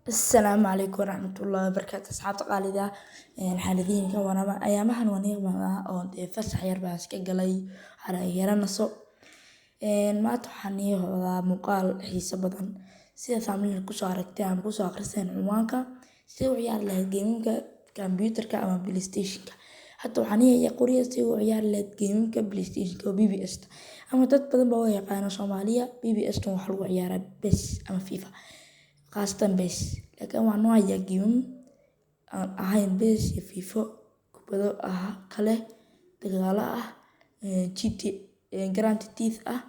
Asalaamu calaykum waraxmatullaahi wabarakaatu. Asxaabta qaalida, xaaladihiin ka warama? Ayaamahan waan iga oo dee fasax yar baan iska galay, waxaan yara naso. Maanta waxaan ii wadaa muuqaal xiiso badan. Sida thumbnail kusoo aragteen ama kusoo akhriseen cinwaanka, sidee u ciyaari lahayd gameka computerka ama PlayStationka. Hadda waxaan ii hayaa qoriga sidee u ciyaari lahayd gameka PlayStationka oo PPS ta, ama dad badan baa u yaqaana Soomaaliya PPS ta waxaa lagu ciyaaraa PES ama FIFA, khaasatan PES. Laakiin waxaan noo hayaa game aan ahayn PES iyo FIFA, kubado ah kale, dagaalo ah, GT, Grand Theft ah,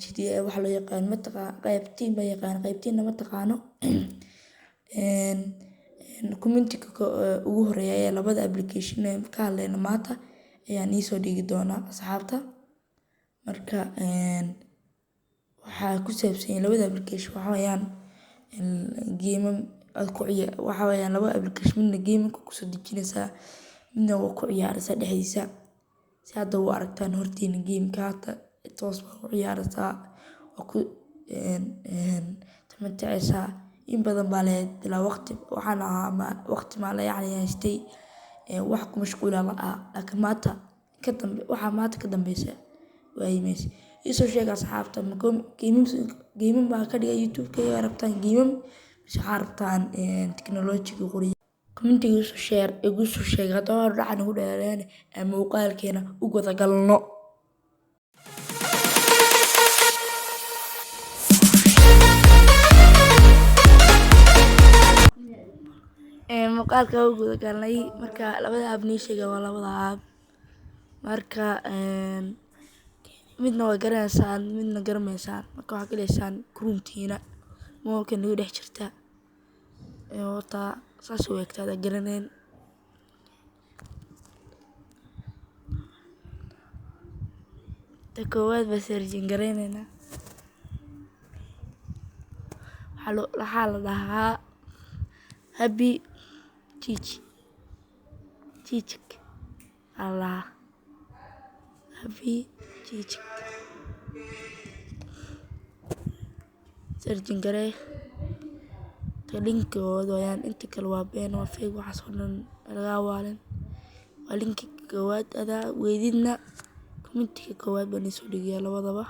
GTA waxa loo yaqaan mataqaan, qaybtiin baa yaqaan, qaybtiina ma taqaano. Commentiga ugu horeeya ee labada application ee ka hadlayno maanta ayaan iisoo dhigi doonaa, asxaabta. Marka waxaa ku saabsan yahay labada application waxa weeyaan game aad ku waxa weeyaan laba application: midna gameka kusoo dejinaysaa, midna waa ku ciyaaraysaa dhexdiisa. Si hadda u aragtaan hortiina, gameka hadda toos baa u ciyaaraysaa, waa ku tamatacaysaa. In badan baa lahayd bilaa waqti, waxaan ahaa waqti maa la yacni haystay, wax ku mashquula la'aa. Laakiin maanta ka dambe, waxaa maanta ka dambeysa waayi mayse. Iisoo sheega, asxaabta, ma game baa ka dhigay YouTube-kayga rabtaan game, mise waxaa rabtaan technology-ga qoriya? Commentiga igu soo share, igu soo sheega. Haddaba hordhaca nagu dheereen ee muuqaalkeena u guda galno. Muuqaalka u guda galnay. Marka labada app nii sheega waa labada app. Marka midna waa garanaysaan, midna garamaysaan. Marka waxaa galaysaan Chrome-tiina, mobilka nagu dhex jirta wataa, saas u egtaa hadaad garanayn. Ta koowaad baa searching gareyneynaa. Waxaa la dhahaa Happy Chichi Chichik aa la dhahaa, Happy Chichik. Searching garee. Ta linka koowaad weeyaan, inta kale waa been, waa fake, waxaas oo dhan lagaa waalin. Waa linki koowaad. Adaa weydidna, commentiga koowaad baan iisoo dhigayaa labadaba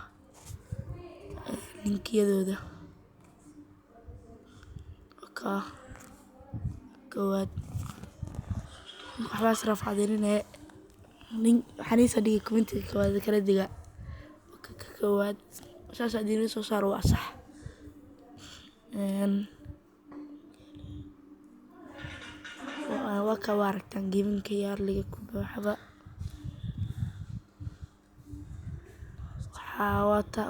linkiyadooda. Ka koowaad waxbaa israafadinine, waxaan iisoo dhigay commentiga koowaad kala diga. Ka koowaad saas haddii la soo saaro waa sax. Waa ka waa aragtaan gameka yaarliga ku buuxaba. Waxaa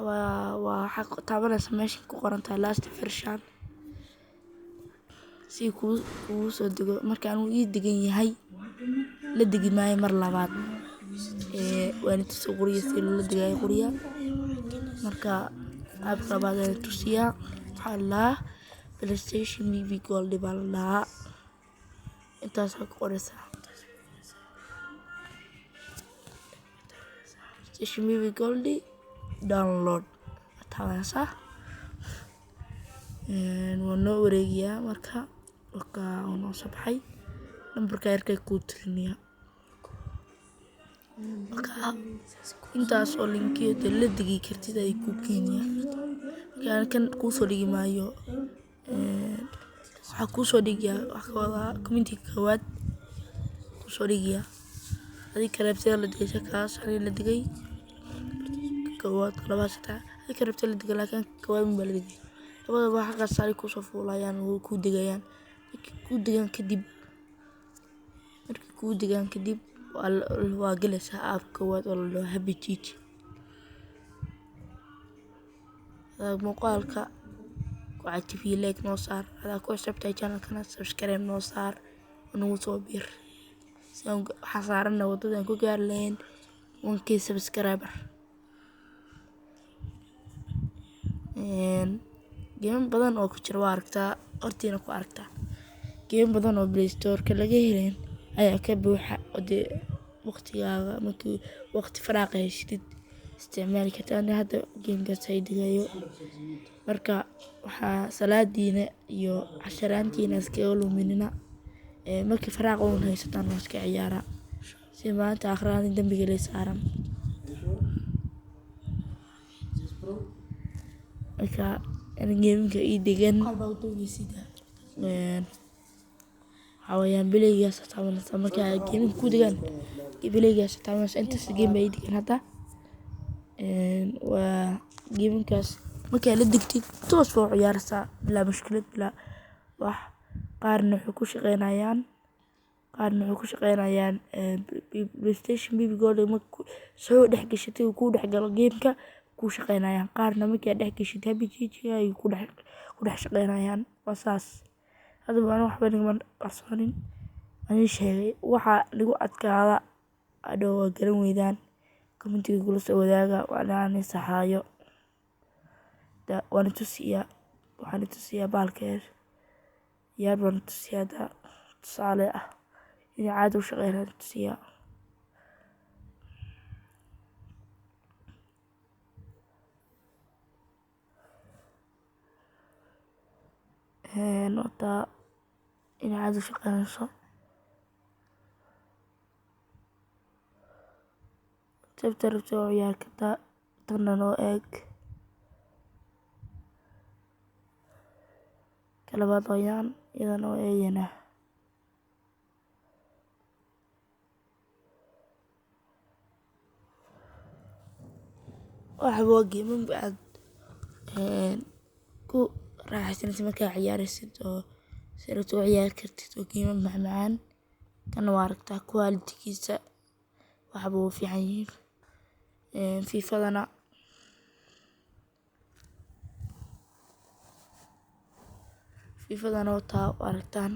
waa waxaa taabanaysa meesha ku qoran tahay last version si kuu kugu soo dego. Marka anuu ii degan yahay, la degi maayo mar labaad. Waan tusi qoriya si loola degayo qoriya. Marka app labaad ayaan tusiyaa. Waxaa la dhahaa PlayStation BB Gold baa la dhahaa. Intaasaa ku qoraysaa PlayStation BB Gold download taabanaysaa, waa noo wareegayaa. Marka wakaa uu noo soo baxay, nambarka yarkay kuu tirinayaa. Marka intaas oo linkiyo dee la degi kartid ay kuu keenayaan. Marka kan kuusoo dhigi maayo, waxaa kuusoo dhigayaa, waxaa ka wadaa commentiga koowaad kuusoo dhigayaa. Adiga rabtida la degaysa kaas, aniga la degay koowaad, labaad, saddex, adiga rabtida la degay, laakiin koowaad un baa la degay. Labadaba xaggaas ay kusoo fuulayaan oo kuu degayaan. Markii kuu degaan kadib waa galaysaa app koowaad oo la dhaho Happy Chichi. Muuqaalka ku cajibiye, like noo saar. Hadaa ku cusubtahay channelkana, subscribe noo saar, nagu soo biir. Si aan waxaa saarana waddada aan ku gaari lahayn 1K subscriber. Game badan oo ku jira waa aragtaa, hortiina ku aragtaa. Game badan oo Play Store-ka laga helin ayaa ka buuxa, oo dee waqtigaaga markii waqti faraaqa haysatid. Isticmaali kartaa. Ani hadda gamekaas ay degayo. Marka waxaa salaadiina iyo casharaantiina iskaga luminina. Markii faraaq uun haysataan waa iska ciyaara, si maanta aakhirada dambiga lay saaran. Marka ani gameka ii degan waxaa weeyaan playgaas taabanaysaa marka gameka ku degaan, playgaas taabanaysaa. Intaas game baa ii degan hadda. Waa gamekaas markaa la degtid toos baa u ciyaaraysaa bilaa mushkilad, bilaa wax. Qaarna waxay ku shaqeynayaan, qaarna waxay ku shaqeynayaan PlayStation BB Gold marka soo dhex gashatay uu ku dhex galo gameka ku shaqeynayaan, qaarna markaa dhex gashid Happy GG ay ku dhex shaqeynayaan. Waa saas. Haddaba ani waxba nigama qarsoonin, waan ii sheegay. Waxa nigu adkaada hadhow waa garan weydaan, commentiga kula soo wadaaga, waan ani saxaayo. Waan tusiyaa, waxaan tusiyaa baalkeer yaar, baan tusiyaa hadda tusaale ah inay caadi u shaqeynayaan tusiyaa. Wataa inay caadi u shaqeynayso. Sabta rabto oo ciyaar kartaa. Tanna noo eeg, ka labaad wayaan iyadana oo eeganaa. Waxa waa game aad ku raaxaysanaysid markaa ciyaaraysid oo si rabto u ciyaari kartid oo game macmacaan. Kana waa aragtaa quality-giisa, waxba wuu fiican yihiin. Fifadana wataa waa aragtaan.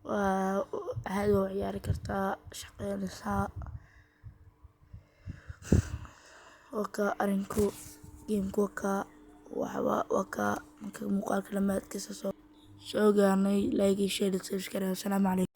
Waa caadi, waa u ciyaari kartaa, shaqeynaysaa. Waka arinku gameku wakaa waxba wakaa. Marka muuqaalka dhamaadkiisa soo gaarnay, like iyo share iyo subscribe. Assalaamu calaykum.